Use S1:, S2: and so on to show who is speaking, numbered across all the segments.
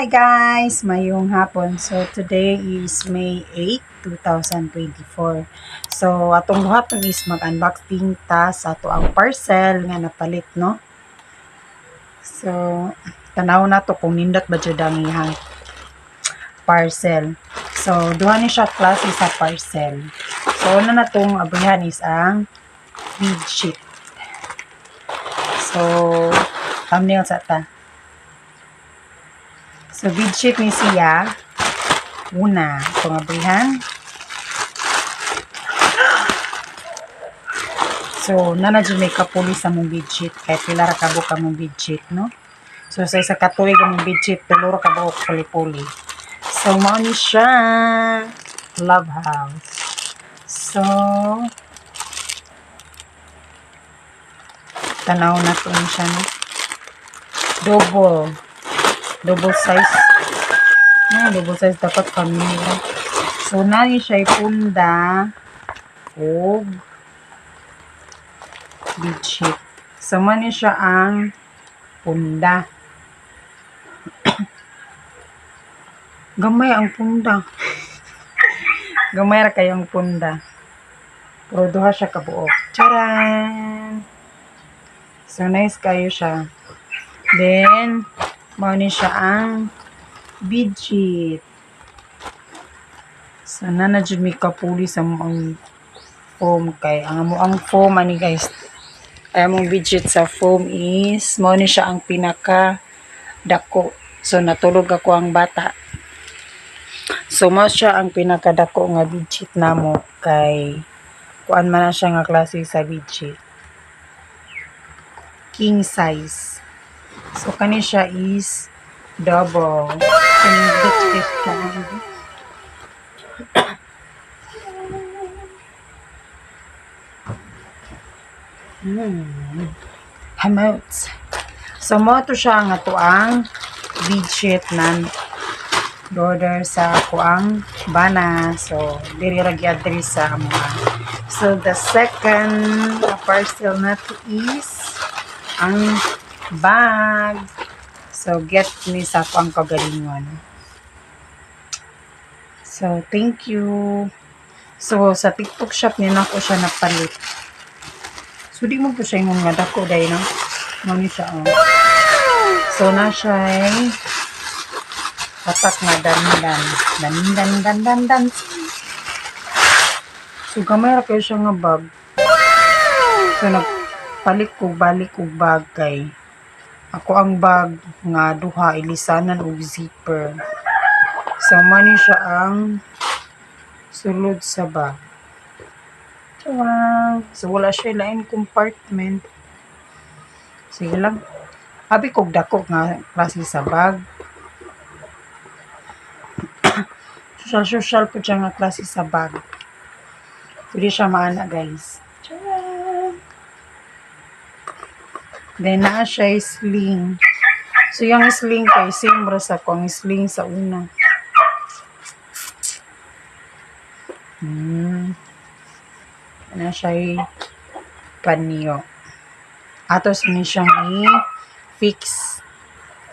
S1: Hi guys! Maayong hapon. So today is May 8, 2024. So atong buhaton is mag-unboxing ta sa atoang parcel nga napalit, no? So tanaw na to kung nindot ba jud ang iyang parcel. So duha ni siya klase sa parcel. So una na tong abrihan is ang bedsheet. So thumbnail sa ta. So, bedsheet ni siya. Una, itong abrihan. So, nana dyan may kapuli sa mong bedsheet. Kahit pila ra kabuok ka mong bedsheet, no? So, sa isa ka tuig ang mong bedsheet, tulo ra kabuok puli-puli. So, mao ni siya. Love House. So, tanaw na to ni siya, no? Double. Double size. Ah, double size dapat kami. So, nani siya punda og bedsheet. So, man ni siya ang punda. Gamay ang punda. Gamay ra kayong punda. Pero duha siya kabuok. Charan! So, nice kayo siya. Then, mao ni siya ang bedsheet. So, nana jud may kapuli sa among foam kay ang amo ang foam ani guys. Ay among bedsheet sa foam is mao ni siya ang pinaka dako. So natulog ako ang bata. So mao siya ang pinakadako nga bedsheet namo kay kuan man na siya nga klase sa bedsheet. King size. So kani siya is double. Nindot kay siya. Hamot. So mo to siya nga to ang bedsheet nan order sa ako ang bana. So diri ra gi-address sa amoa. So the second parcel na to is ang bag. So get ni sa ako ang kagalingon. So thank you. So sa TikTok Shop ni nako siya napalit. So di mo po siya ingon nga dako dai, no. Mao ni siya, oh. So na siya ay tatak nga dandan. Dan dan dan dan dan. So gamay ra kayo siya nga bag. So nagpalit ko balik og bag kay ako ang bag nga duha ilisanan og zipper. So mao ni siya ang sulod sa bag. Tawang. So wala siya lain compartment. Sige lang. Abi kog dako nga klase sa bag. Social social po siya nga klase sa bag. Pwede siya maana, guys. Charan! Then naa siya sling. So yung sling kay same ra sa akong sling sa una. Na siya panyo. Atos ni siyang i-fix.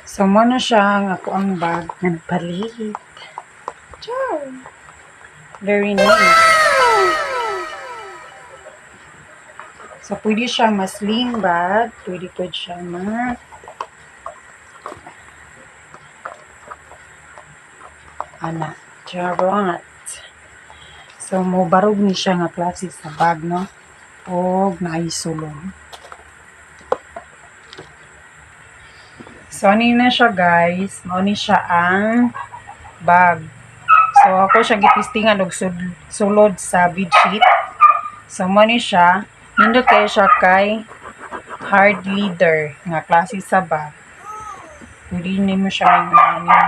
S1: So mo na siya ang ako ang bag nga napalit. Ciao. Very nice. So pwede siya ma-sling bag, pwede po siya ma ana, charot. So mo barog ni siya nga klase sa bag, no? Og naay sulong. So ani na siya guys, mao ni siya ang bag. So ako siya gitistingan og sulod sa bedsheet. So mo ni siya, nindot kayo siya kay hard leader nga klase sa bag. Pwede nimo siya may ani.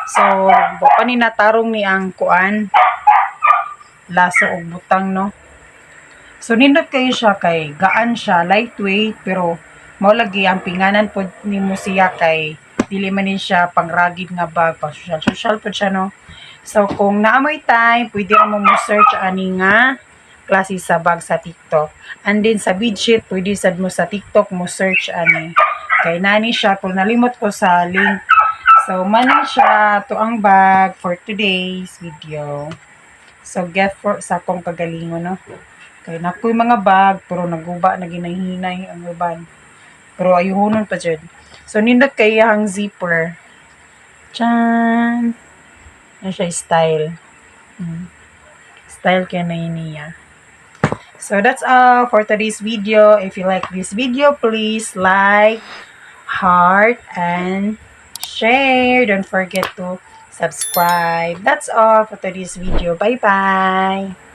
S1: So pa ni natarong ni ang kuan laso og butang, no. So nindot kayo siya kay gaan siya, lightweight, pero mao lagi ang pinganan pod nimo siya kay dili man ni siya pangragid nga bag, pang social social pod siya, no. So kung naa moy time, pwede ra mo mo search ani nga klase sa bag sa TikTok. And then sa bedsheet, pwede sad mo sa TikTok mo search ani. Kay nani siya, kung nalimot ko sa link So, mao ni siya to ang bag for today's video. So, gift for sa akong kagalingon, no? Kay naa ko'y mga bag, pero naguba na ginahinay ang uban. Pero ayuhonon pa jud. So, nindot kay iyang zipper. Chan! Na siya style. Style kay na yun niya. So, that's all for today's video. If you like this video, please like, heart, and share. Don't forget to subscribe. That's all for today's video. Bye-bye.